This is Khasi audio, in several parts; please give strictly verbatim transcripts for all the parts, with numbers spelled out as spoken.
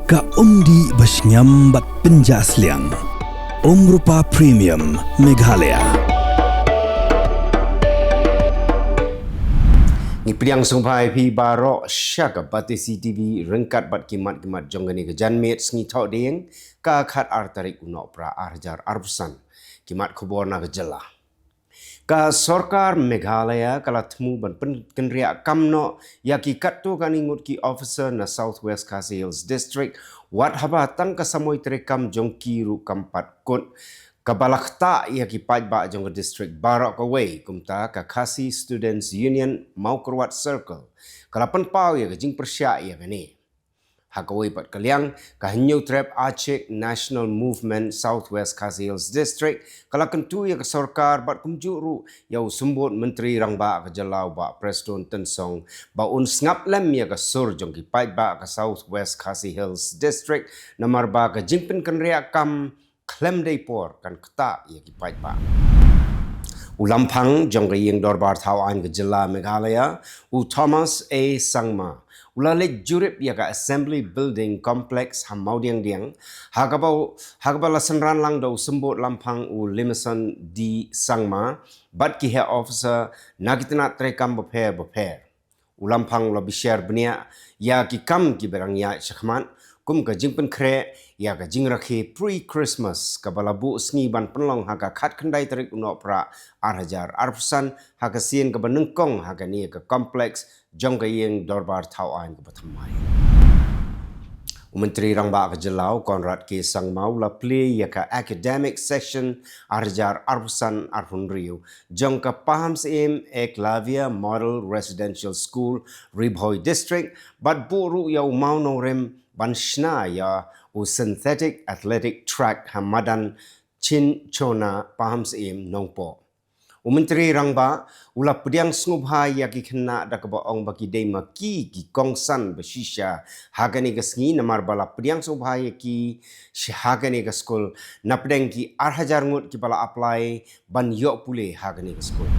Ka umdih ba shngiam bad pynjah sliang. Umrupa Premium Meghalaya. Ngi pdiang sngewbha ïa phi baroh sha ka Batesi TV ryngkat bad ki mat ki mat jong kane ka janmiet sngi Thohdieng ka khatar tarik u Nohprah ar hajar arphew san. Ki mat khubor na ka jylla. Ka sorkar Meghalaya ka la thmu ban pynkynriah kam noh ïa ki katto katne ngut ki officer na South West Khasi Hills District, wat haba tang ka samoi treikam jong ki ruh kam pat kut, kaba la ktah ïa ki paidbah jong ka district baroh kawei. Kumta ka Khasi Students Union Mawkyrwat Circle ka la pynpaw ïa ka jingpyrshah ïa kane. Ha kawei pat ka liang, ka Hynñiewtrep Achik National Movement South West Khasi Hills District ka la kyntu ïa ka sorkar bad kumjuh ruh ïa u Symbud Myntri Rangbah ka jylla u Bah Prestone Tynsong ba un sngap lem ïa ka sur jong ki paidbah ka South West Khasi Hills District, namar ba ka jingpynkynriah kam khlem dei por kan ktah ïa ki paidbah. U Lamphang jong ka Ïing Dorbar Thaw Aiñ ka jylla Meghalaya, u Thomas A Sangma, u la leit jurip ïa ka Assembly Building Complex ha Mawdiangdiang, ha kaba, ha kaba la synran lang da u Symbud Lamphang u Limison D Sangma bad ki heh officer na ki tnat treikam bapher bapher. U Lamphang u la bishar bniah ïa ki kam kiba dang ïaid shakhmat, kum ka jingpynkhreh ïa ka jingrakhe pre-Christmas kaba la buh sngi ban pynlong ha ka khatkhyndai tarik u Nohprah ar hajar arphew san, ha ka sien kaba nyngkong ha kane ka complex jong ka Ïing Dorbar Thaw Aiñ kaba thymmai. U Myntri Rangbah ka jylla u Conrad K Sangma u la plie ïa ka academic session ar hajar arphew san arphew hynriew jong ka Pahamsyiem Eklavya Model Residential School, Ri Bhoi District, bad buh ruh ïa u mawnongrim ban shna ïa u synthetic athletic track ha madan Chinchona, Pahamsyiem, Nongpoh. U Myntri Rangbah u la pdiang sngewbha ïa ki khynnah da kaba ong ba ki dei ma ki ki kongsan ba shisha ha kane ka sngi, namar ba la pdiang sngewbha ïa ki sha ha kane ka skul napdeng ki ar hajar ngut kiba la apply ban ïoh pule ha kane ka skul.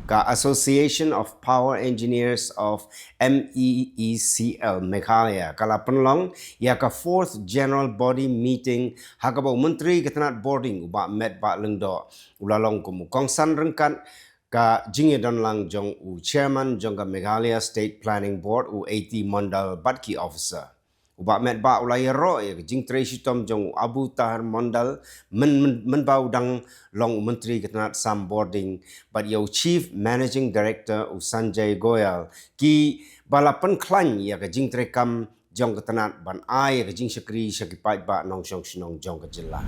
Ka Association of Power Engineers of MEECL Meghalaya ka la pynlong ïa ka fourth general body meeting ha kaba u Myntri ka tnat bording u Bah Metbah Lyngdoh u la long kum u kongsan ryngkat ka jingïadonlang jong u chairman jong ka Meghalaya State Planning Board u A T Mondal bad ki officer. U Bah Metbah u la ïaroh ïa ka jingtrei shitom jong u Abu Tahir Mondal myn, myn, mynba u dang long u Myntri ka tnat sam bording bad ïa u Chief Managing Director u Sanjay Goyal kiba la pynkhlaiñ ïa ka jingtreikam jong ka tnat ban ai ïa ka jingshakri sha ki paidbah nongshong shnong jong ka jylla.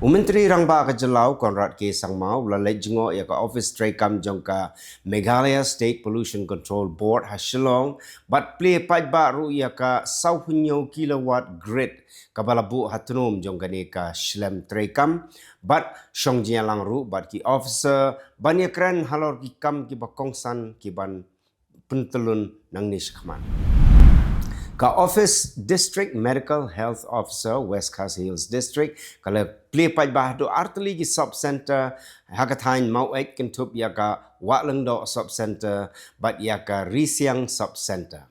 U Myntri Rangbah ka jylla u Conrad K Sangma u la leit jngoh ïa ka office treikam jong ka Meghalaya State Pollution Control Board ha Shillong bad plie paidbah ruh ïa ka saw phew hynñiew kilowatt grid kaba la buh ha tnum jong kane ka shlem treikam bad shong jingïalang ruh bad ki officer ban ïakren halor ki kam kiba kongsan kiban pyntyllun nangne shakhmat. Ka office District Medical Health Officer West Khasi Hills District ka la plie paidbah haduh artylli ki sub center ha ka thaiñ Maweit, kynthup ïa ka Wahlyngdoh sub center bad ïa ka Risiang sub center.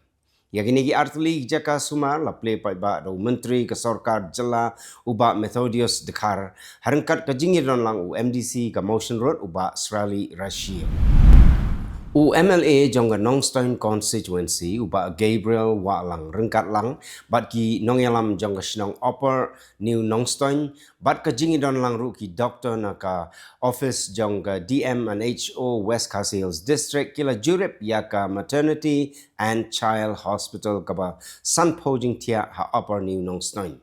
Ïa kine ki artylli ki jaka sumar la plie paidbah da u Myntri ka Sorkar Jylla u Bah Methodius Dkhar ha ryngkat ka jingïadonlang u MDC ka Mawshynrut u Bah Srali Rashid. U MLA jong ka Nongstoiñ Constituency u Bah Gabriel Wahlang ryngkat lang bad ki nongïalam jong ka shnong Upper New Nongstoiñ bad ka jingïadonlang ruh ki doktor na ka office jong ka DM and HO West Khasi Hills District ki la jurip ïa ka Maternity and Child Hospital kaba sanphew jingthiah ha Upper New Nongstoiñ.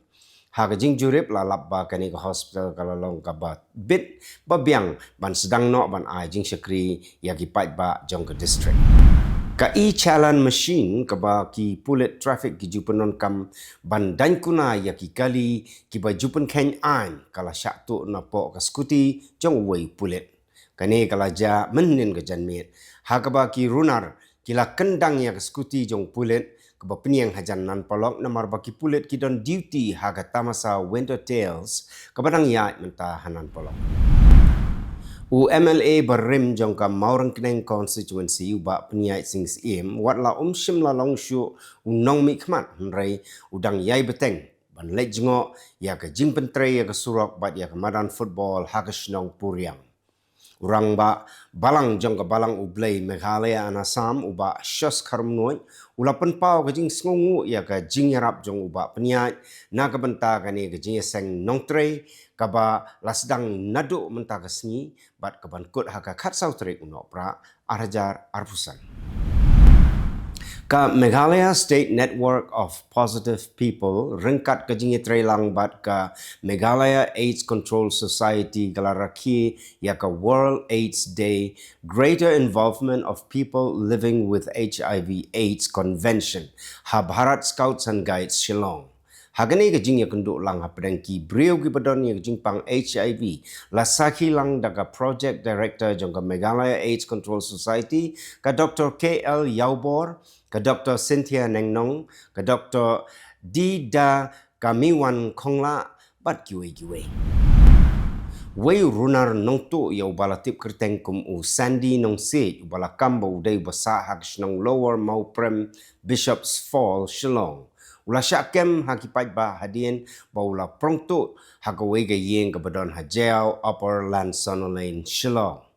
Ha ka jingjurip la lap ba kane ka hospital ka la long kaba bit ba biang ban sdang noh ban ai jingshakri ïa ki paidbah jong ka district. Ka e-challan machine kaba ki pulit traffic ki ju pyndonkam ban daiñ kuna ïa ki kali kiba ju pynkheiñ aiñ ka la shah tuh napoh ka skuti jong uwei u pulit. Kane ka la jia mynhynnin ka janmiet ha kaba ki runar ki la kyndang ïa ka skuti jong u pulit kaba pynïeng hajan Nan Polok namar ba ki pulit ki don duty ha ka tamasa Winter Tales kaba dang ïaid mynta ha Nan Polok. U M L A barim jong ka Mawryngkneng constituency u Bah Pynïaid Sing Syiem, wat la um shym la long shuh u nongmihkhmat, hynrei u dang ïai bteng ban leit jngoh ïa ka jingpyntrei ïa ka surok bad ïa ka madan football ha ka shnong Puriang. U Rangbah Balang jong ka Balang U Blei Meghalaya and Assam, u Bah Shos Kharmnuid, u la pynpaw ka jingsngewnguh ïa ka jingïarap jong u Bah Pynïaid na ka bynta kane ka jingïaseng nongtrei kaba la sdang naduh mynta ka sngi bad kaban kut ha ka khatsaw tarik u Nohprah ar hajar arphew san. Ka Meghalaya State Network of Positive People, ryngkat ka jingïatreilang bad ka Meghalaya AIDS Control Society, ka la rakhe ïa ka World AIDS Day, Greater Involvement of People Living with H I V AIDS Convention ha Bharat Scouts and Guides Shillong. Ha kane ka jingïakynduh lang hapdeng ki briew kiba don ïa ka jingpang H I V, la sakhi lang da ka Project Director jong ka Meghalaya AIDS Control Society, ka Doktor K L Ïawbor, ka Doktor Cynthia Nengnong, ka Doktor D. Da Kamiwan Khonglah, bad kiwei kiwei. Wei u runar nongtuh ïa uba la tip kyrteng kum u Sandy Nongsiej, uba la kam ba u dei uba sah ha ka shnong Lower Mawprem, Bishop's Fall, Shillong, u la shah kem ha ki paidbah hadien ba u la prong tuh ha kawei ka ïing kaba don ha Jaïaw, Upper Landsonnaw Lane, Shillong.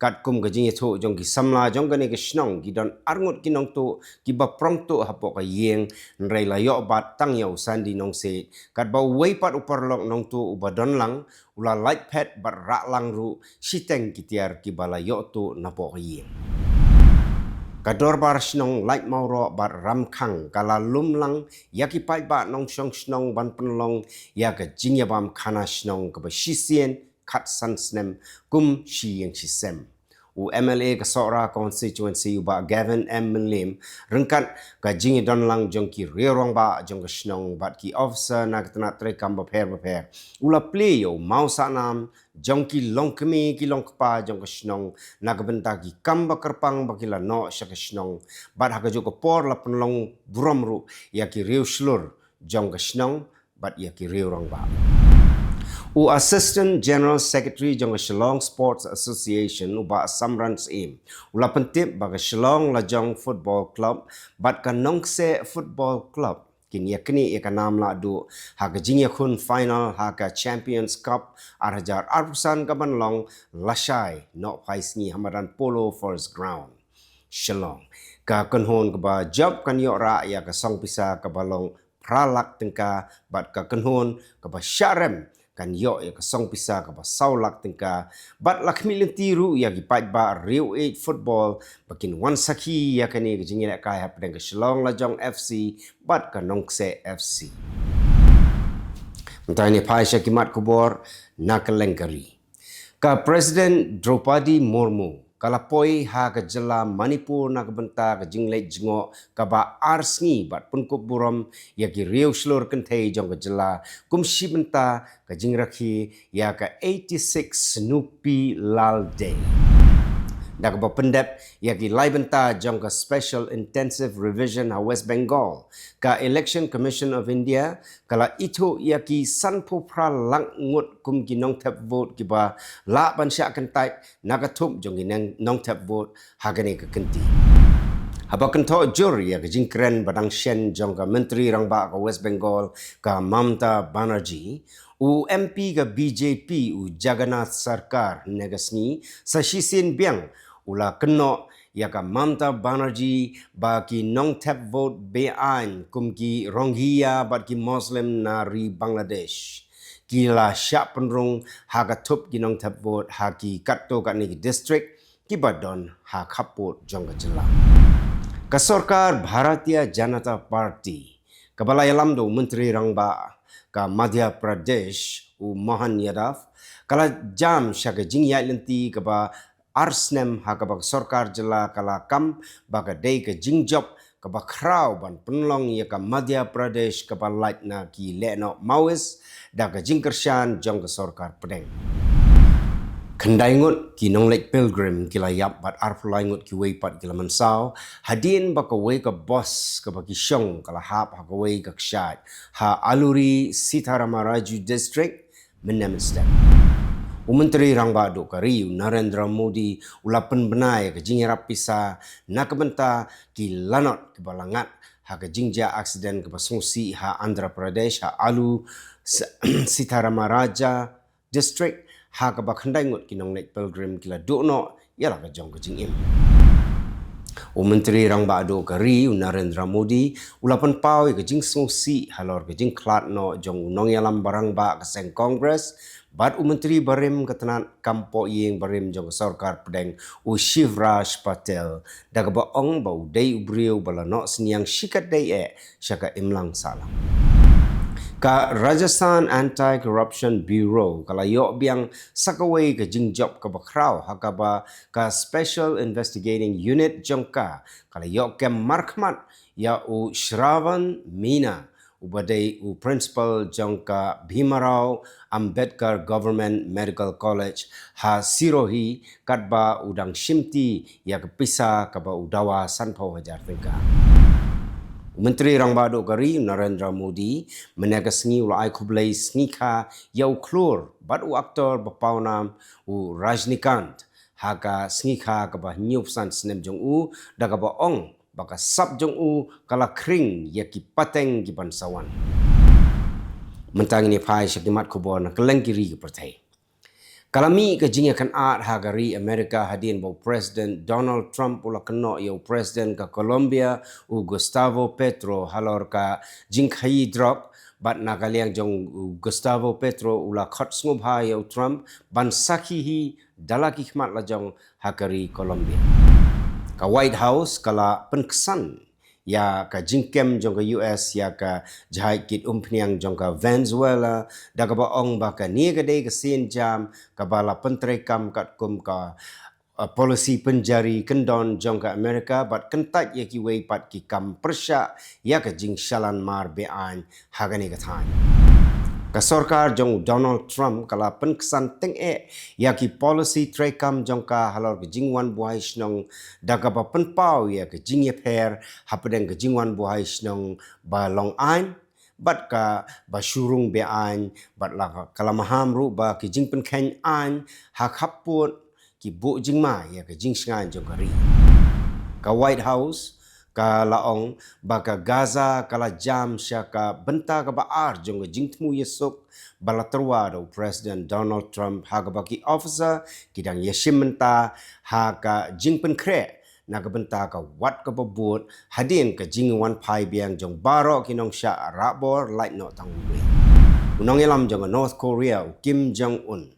Katkum ka jingïathuh jong ki samla jong kane ka shnong, ki don arngut ki nongtuh kiba prong tuh hapoh ka ïing, hynrei la ïoh bat tang ïa u Sandy Nongsiej, katba uwei pat u paralok nongtuh uba don lang u la lait phet bad rah lang ruh shiteng ki tiar kiba la ïoh tuh napoh ka ïing. Ka dorbar shnong Laitmawroh bad Ramkhang ka la lum lang ïa ki paidbah nongshong shnong ban pynlong ïa ka jingïabam khana shnong kaba shisien khatsan snem kum shi ïing shi sem. U M L A ka Sohra constituency, u Bah Gavin M Mylliem, ryngkat ka jingïadon lang jong ki riew rangbah jong ka shnong bad ki officer na ka tnat treikam bapher bapher, u la plie ïa u mawsahnam jong ki longkmie ki longkpa jong ka shnong na ka bynta ki kam ba kyrpang ba ki la noh sha ka shnong, bad ha kajuh ka por la pynlong burom ruh ïa ki riew shlur jong ka shnong bad ïa ki riew rangbah. U Assistant General Secretary jong ka Shillong Sports Association, u Bah Samran Syiem, u la pyntip ba ka Shillong Lajong Football Club bad ka Nongkseh Football Club kin ïaknieh ïa ka nam lahduh ha ka jingïakhun final ha ka Champions Cup ar hajar arphew san kaban long lashai Nohphaisngi ha madan Polo First Ground, Shillong. Ka kynhun kaba jop kan ïoh rah ïa ka song pisa kaba long phra lak tyngka, bad ka kynhun kaba shah rem kan ïoh ïa ka song pisa kaba saw lak tyngka, bad la khmih lynti ruh ïa ki paidbah riew ïeit football ba kin wan sakhi ïa kane ka jingïalehkai hapdeng ka Shillong Lajong F C bad ka Nongkseh F C. Mynta ngin ïa phai sha ki mat khubor na ka lyngkari. Ka President Droupadi Murmu ka la poi ha ka jylla Manipur na ka bynta ka jingleit jngoh kaba ar sngi bad pynkup burom ïa ki riew shlur kynthei jong ka jylla, kum shi bynta ka jingrakhe ïa ka eighty-six Snupi Lal Day. Da kaba pyndep ïa ki lai bynta jong ka Special Intensive Revision ha West Bengal, ka Election Commission of India ka la ithuh ïa ki sanphew phra lak ngut kum ki nongthep vote kiba lah ban shah kyntait na ka thup jong ki neng-, nongthep vote ha kane ka kynti. Haba kynthoh jur ïa ka jingkren ba dang shen jong ka Myntri Rangbah ka West Bengal, ka Mamata Banerjee, u M P ka B J P, u Jagannath Sarkar, hynne ka sngi sa shisien biang u la kynnoh ïa ka Mamata Banerjee ba ki nongthep vote be-aiñ kum ki Rohingya bad ki Muslim na ri Bangladesh ki la shah pynrung ha ka thup ki nongthep vote ha ki katto katne ki district kiba don ha khappud jong ka jylla. Ka sorkar Bharatiya Janata Party, kaba la ïalam da u Myntri Rangbah ka Madhya Pradesh, u Mohan Yadav, ka la jam sha ka jingïaid lynti kaba ar snem ha kaba ka sorkar jylla ka la kam ba ka dei ka jingjop kaba khraw ban pynlong ïa ka Madhya Pradesh kaba lait na ki lehnoh Maoist da ka jingkyrshan jong ka sorkar pdeng. Khyndai ngut ki nongleit pilgrim ki la ïap bad arphew lai ngut kiwei pat ki la mynsaw hadien ba kawei ka bus kaba ki shong ka la hap ha kawei ka kshaid ha Alluri Sitaramraju District mynne mynstep. U Myntri Rangbah Duh ka ri u Narendra Modi u la pynbna ïa ka jingïarap pisa na ka bynta ki lanot kiba la ngat ha ka jingjia aksiden kaba sngewsih ha Andhra Pradesh, ha Allu Sitaramaraja District, ha kaba khyndai ngut ki nongleit pilgrim ki la duh noh ïa la ka jong ka jingim. U Myntri Rangbah Duh ka ri u Narendra Modi u la pynpaw ïa ka jingsngewsih halor ka jingkhlad noh jong u nongïalam ba rangbah ka seng Congress bad u Myntri barim ka tnat kam pohïing barim jong ka sorkar pdeng, u Shivraj Patel, da kaba ong ba u dei u briew ba la noh synñiang shikatdei eh sha ka imlang sahlang. Ka Rajasthan Anti-Corruption Bureau ka la ïoh biang sa kawei ka jingjop kaba khraw ha kaba ka Special Investigating Unit jong ka ka la ïoh kem markhmat ïa u Shravan Meena, uba dei u principal jong ka Bhimarao Ambedkar Government Medical College ha Sirohi, katba u dang shimti ïa ka pisa kaba u dawa sanphew hajar tyngka. U Myntri Rangbah Duh ka ri u Narendra Modi mynne ka sngi u la ai khublei sngikha ïa u khlur bad u aktor ba pawnam u Rajnikant ha ka sngikha kaba hynñiewphew san snem jong u, da kaba ong ba ka sap jong u ka la khring ïa ki pateng kiban sa wan. Mynta ngin ïa phai sha ki mat khubor na kylleng ki ri ki pyrthei. Ka la mih ka jingïakynad ha ka ri America hadien ba u President Donald Trump u la kynnoh ïa u President ka Colombia u Gustavo Petro halor ka jingkhaïi drok, bad na ka liang jong u Gustavo Petro u la khot sngewbha ïa u Trump ban sakhi hi da la ki khmat la jong ha ka ri Colombia. Ka White House ka la pynksan ïa ka jingkem jong ka U S ïa ka jahaj kit umphniang jong ka Venezuela, da kaba ong ba kane ka dei ka sien jam kaba la pyntreikam katkum ka, uh, policy pynjari kyndon jong ka America bad kyntait ïa kiwei pat ki kam pyrshah ïa ka jingshalan mar beaiñ ha kane ka thaiñ. Ka sorkar jong u Donald Trump ka la pynksan teng eh ïa ki policy treikam jong ka halor ka jingwan buhai shnong, da kaba pynpaw ïa ka jingïapher hapdeng ka jingwan buhai shnong ba long aiñ bad kaba shu rung beaiñ, bad la ka la maham ruh ba ki jingpynkheiñ aiñ ha khappud ki buh jingma ïa ka jingshngaiñ jong ka ri. Ka White House ka la ong ba ka Gaza ka la jam sha ka bynta kaba ar jong ka jingthmu ïasuk ba la tyrwa da u President Donald Trump, ha kaba ki officer ki dang ïashim bynta ha ka jingpynkhreh na ka bynta ka wat kaba bud hadien ka jingwan phai biang jong baroh ki nongshah rahbor lait noh tang uwei. U nongïalam jong ka North Korea u Kim Jong Un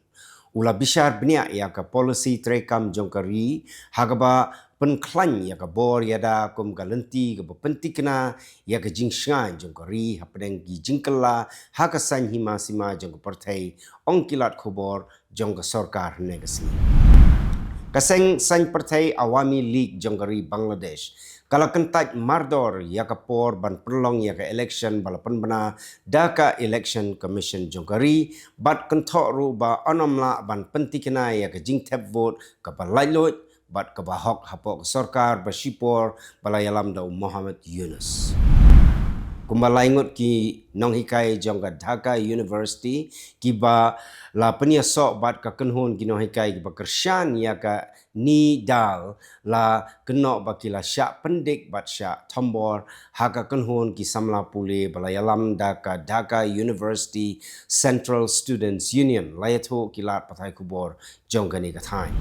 u la bishar bniah ïa ka policy treikam jong ka ri, ha kaba pynkhlaiñ ïa ka bor ïada kum ka lynti kaba pyntikna ïa ka jingshngaiñ jong ka ri hapdeng ki jingkylla ha ka saiñ hima sima jong ka pyrthei, ong ki lad khubor jong ka sorkar hynne ka sngi. Ka seng saiñ pyrthei Awami League jong ka ri Bangladesh ka la kyntait mardor ïa ka por ban pynlong ïa ka election ba la pynbna da ka Election Commission jong ka ri, bad kynthoh ruh ba yn ym lah ban pyntikna ïa ka jingthep vote kaba laitluid bad kaba hok hapoh ka sorkar ba shipor ba la ïalam da u Muhammad Yunus. Kumba lai ngut ki nonghikai jong ka Dhaka University kiba la pynïasoh bad ka kynhun ki nonghikai kiba kyrshan ïa ka NEET DALE la kynnoh ba ki la shah pyndik bad shah thombor ha ka kynhun ki samla pule ba la ïalam da ka Dhaka University Central Students Union, la ïathuh ki lad pathai khubor jong kane ka thaiñ.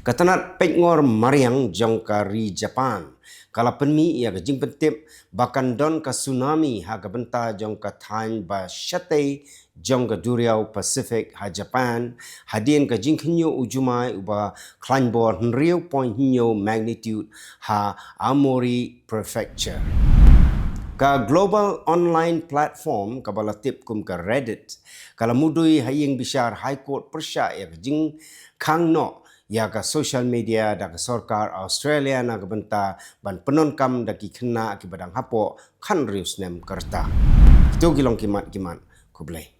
Ka tnat peitngor mariang jong ka ri Japan ka la pynmih ïa ka jingpyntip ba kan don ka tsunami ha ka bynta jong ka thaiñ ba shatei jong ka duriaw Pacific ha Japan, hadien ka jingkhynñiuh u jumai uba khlaiñ bor hynriew point hynñiew magnitude ha Aomori Prefecture. Ka global online platform kaba la tip kum ka Reddit ka la mudui ha ïing bishar High Court pyrshah ïa ka jingkhang noh ïa ka social media da ka sorkar Australia na ka bynta ban pyndonkam da ki khynnah kiba dang hapoh khathynriew snem ka rta. Kito ki long ki mat ki mat. Khublei.